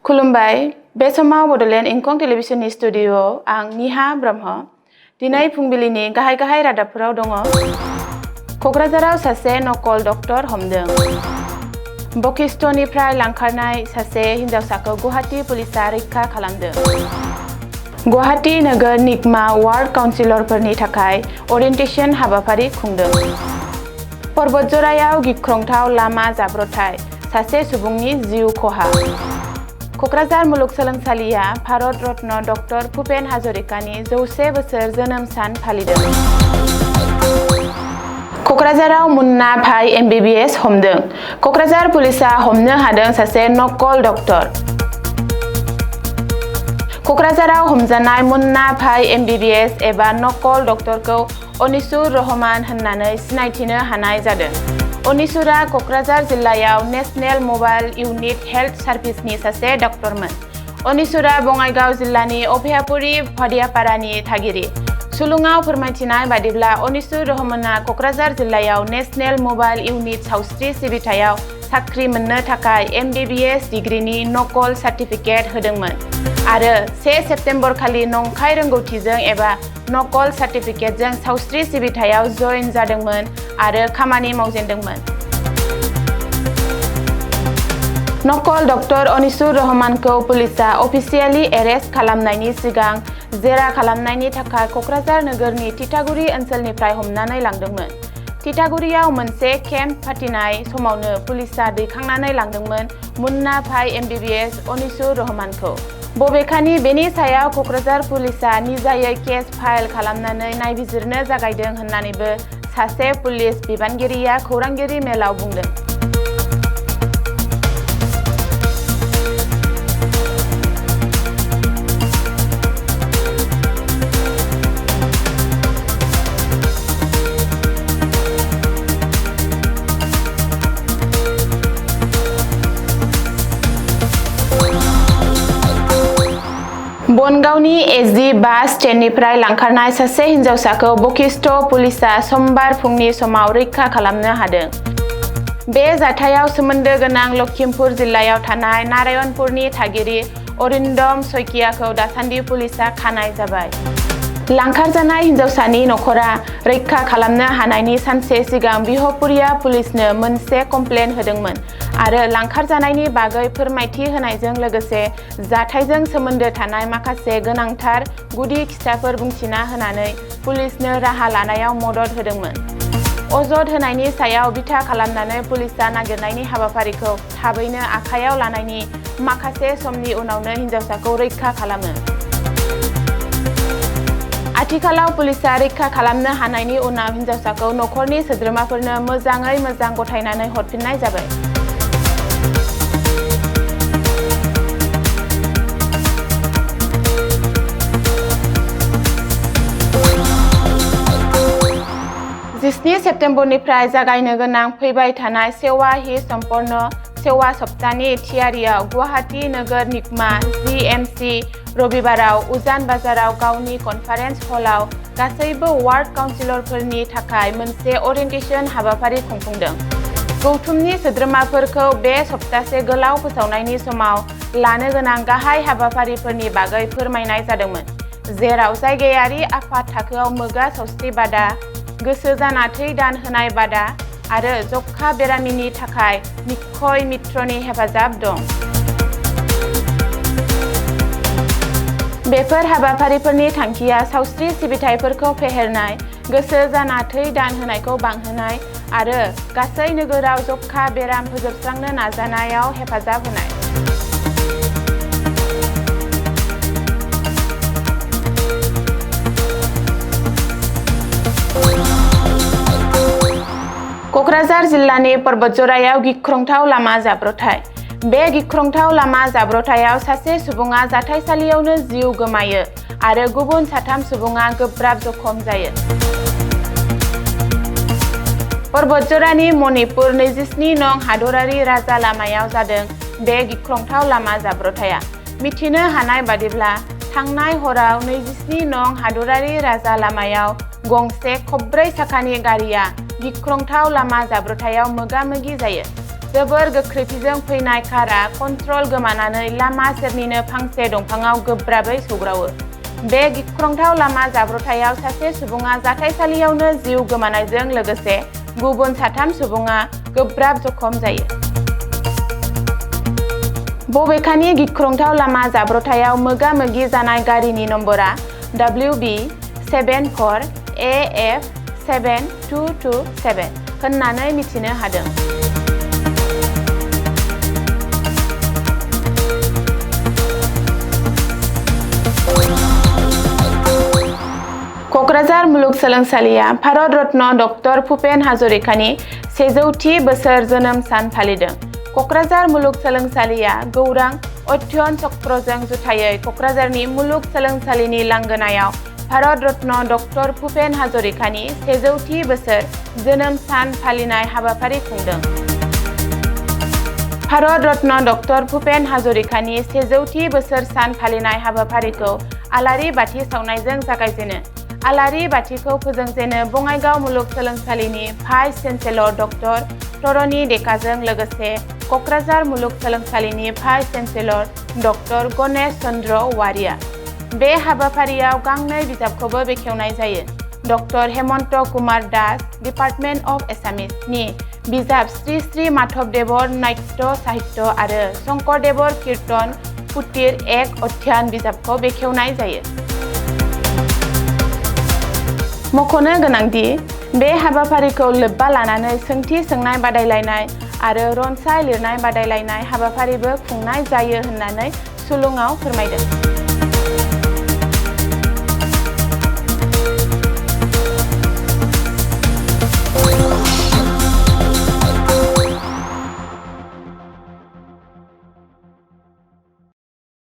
खुलुमबाय बे समाव बडोलेण्ड इंखं टेलिभिजननि स्टुडिअ'आव आं निहा ब्रह्म दिनै फुंबिलिनि गाहाय रादाबफोराव दङ। क'क्राझाराव सासे नकल डक्टर हमदों। बशिष्ठनिफ्राय लांखारनाय सासे हिनजावसाखौ गुवाहाटी पुलिसा रैखा खालामदों। गुवाहाटी नोगोर निगमा वार्ड काउन्सिलरफोरनि थाखाय अरियेन्टेसन हाबाफारि खुंदों। पर्बतजरायाव गिख्रंथाव लामा जाब्रबथाय, सासे सुबुंनि जिउ खहा। क'क्राझार मुलुगसोलोंसालिया भारत रत्न डक्टर भुपेन हाजरिकानि 100 बोसोर जोनोम सान फालिदों। क'क्राझाराव मुन्ना भाई MBBS हमदों। क'क्राझार पुलिसा हमनो हादों सासे नकल डक्टर। क'क्राझाराव हमजानाय मुन्ना भाई MBBS एबा नकल डक्टरखौ अनिसुर रहमान होननानै सिनायथिनो हानाय जादों। अनिसुरा क'क्राझार जिल्लायाव नेशनेल मबाइल इउनिट हेल्थ सार्भिसनि सासे डक्टरमोन। अनिसुरा बङाइगाव जिल्लानि अभयापुरी भादियापारानि थागिरि। सुलुङाव फोरमायथिनाय बादिब्ला अनिसुर रहमाना क'क्राझार जिल्लायाव नेशनेल मबाइल इउनिट सावस्रि सिबिथायाव साख्रि मोननो थाखाय MBBS डिग्रीनि नकल सार्टिफिकेट होदोंमोन आरो 1 सेप्तेम्बर खालि नंखाय रोंगौथिजों एबा नकल सार्टिफिकेटजों सावस्रि सिबिथायाव जइन जादोंमोन आरो खामानि मावजेनदोंमोन। नकल डक्टर अनिसुर रहमानखौ पुलिसा अफिसियेलि एरेस्ट खालामनायनि सिगां जेरा खालामनायनि थाखाय क'क्राझार नोगोरनि तितागुरि ओनसोलनिफ्राय हमनानै लांदोंमोन। तितागुरियाव मोनसे केम्प फाथिनाय समावनो पुलिसा दैखांनानै लांदोंमोन मुन्ना भाई MBBS अनिसुर रहमानखौ। बबेखानि बेनि सायाव क'क्राझार पुलिसा निजायै केस फाइल खालामनानै नायबिजिरनो जागायदों होननानैबो सासे पुलिस बिबानगिरिया खौरांगिरि मेलाव बुंदों। बनगावनि SG बास स्टेन्डनिफ्राय लांखारनाय सासे हिनजावसाखौ बशिष्ठ पुलिसा समबार फुंनि समाव रैखा खालामनो हादों। बे जाथायाव सोमोन्दो गोनां लखिमपुर जिल्लायाव थानाय नारायणपुरनि थागिरि अरिन्दम सयकियाखौ दासान्दि पुलिसा खानाय जाबाय। लांखारजानाय हिनजावसानि नखरा रैखा खालामनो हानायनि सानसे सिगां बिहपुरिया पुलिसनो मोनसे कमप्लेन होदोंमोन आरो लांखारजानायनि बागै फोरमायथि होनायजों लोगोसे जाथायजों सोमोन्दो थानाय माखासे गोनांथार गुदि खिथाफोर बुंथिना होनानै पुलिसनो राहा लानायाव मदद होदोंमोन। अजद होनायनि सायाव बिथा खालामनानै पुलिसा नागिरनायनि हाबाफारिखौ थाबैनो आखायाव लानायनि माखासे समनि उनावनो हिनजावसाखौ रैखा खालामो। आथिखालाव पुलिसा रैखा खालामनो हानायनि उनाव हिनजावसाखौ नखरनि सोद्रोमाफोरनो मोजाङै मोजां गथायनानै हरफिननाय जाबाय। जिस्नि सेप्तेम्बरनिफ्राय जागायनो गोनां फैबाय थानाय सेवा हि सम्पन्न सेवा सप्तानि थियारियाव गुवाहाटी नोगोर निगमा GMC रबिबाराव उजान बाजाराव गावनि कनफारेन्स हलाव गासैबो वार्ड काउन्सिलरफोरनि थाखाय मोनसे अरियेन्टेसन हाबाफारि खुंफुंदों। गौथुमनि सोद्रोमाफोरखौ बे सप्तासे गोलाव फोसावनायनि समाव लानो गोनां गाहाय हाबाफारिफोरनि बागै फोरमायनाय जादोंमोन, जेराव जायगायारि आफाद थाखोआव मोगा सावस्रि बादा, गोसो जाना थै दान होनाय बादा आरो जखा बेरामिनि थाखाय निक्षय मित्रनि हेफाजाब दं। बेफोर हाबाफारिफोरनि थांखिया सावस्रि सिबिथाइफोरखौ फेहेरनाय, गोसो जाना थै दान होनायखौ बांहोनाय आरो गासै नोगोराव जखा बेराम फोजोबस्रांनो नाजानायाव हेफाजाब होनाय। क'क्राझार जिल्लानि पर्बतजरायाव गिख्रंथाव लामा जाब्रबथाय। बे गिख्रंथाव लामा जाब्रबथायाव सासे सुबुङा जाथायसालियावनो जिउ गोमायो आरो गुबुन 3 सुबुङा गोब्राब जखम जायो। पर्बतजरानि मणिपुर 27 नं हादरारि राजा लामायाव जादों बे गिख्रंथाव लामा जाब्रबथाया। मिथिनो हानाय बादिब्ला थांनाय हराव 27 नं हादरारि राजा लामायाव गंसे खब्रै साखानि गारिया गिख्रंथाव लामा जाब्रबथायाव मोगा-मोगि जायो। जोबोर गोख्रैथिजों फैनाय कारआ कन्ट्रल गोमानानै लामा सेरनिनो फांसे दंफाङाव गोब्राबै सौग्रावो। बे गिख्रंथाव लामा जाब्रबथायाव सासे सुबुङा जाथायसालियावनो जिउ गोमानायजों लोगोसे गुबुन 3 सुबुङा गोब्राब जखम जायो। बबेखानि गिख्रंथाव लामा जाब्रबथायाव मोगा-मोगि जानाय गारिनि नम्बरा WB74AF7227 होननानै मिथिनो हादों। क'क्राझार मुलुगसोलोंसालिया भारत रत्न डक्टर भुपेन हाजरिकानि 100थि बोसोर जोनोम सान फालिदों। क'क्राझार मुलुगसोलोंसालिया गौरां अध्ययन चक्रजों जुथायै क'क्राझारनि मुलुगसोलोंसालिनि लांगोनायाव भारत रत्न डक्टर भुपेन हाजरिकानि 100थि बोसोर जोनोम सान फालिनाय हाबाफारि खुंदों। भारत रत्न डक्टर भुपेन हाजरिकानि 100थि बोसोर सान फालिनाय हाबाफारिखौ आलारि बाथि सावनायजों जागायजेनो। आलारि बाथिखौ फोजोंजेनो बङाइगाव मुलुगसोलोंसालिनि भाइस चेन्सेलर डक्टर धरणी डेकाजों लोगोसे क'क्राझार मुलुगसोलोंसालिनि vice chancellor doctor Ganesh Chandra Waria. बे हाबाफारियाव गांनै बिजाबखौबो बेखेवनाय जायो। Doctor Hemanta Kumar Das, department of Assamese नि बिजाब श्री श्री माधवदेवर नाट्य साहित्य आरो शंकरदेवर कीर्तन पुथिर एक अध्यान बिजाबखौ बेखेवनाय जायो। मख'नो गोनांदि बे हाबाफारिखौ लोब्बा लानानै सोंथि सोंनाय बादायलायनाय आरो रनसाय लिरनाय बादायलायनाय हाबाफारिबो खुंनाय जायो होननानै सुलुङाव फोरमायदों।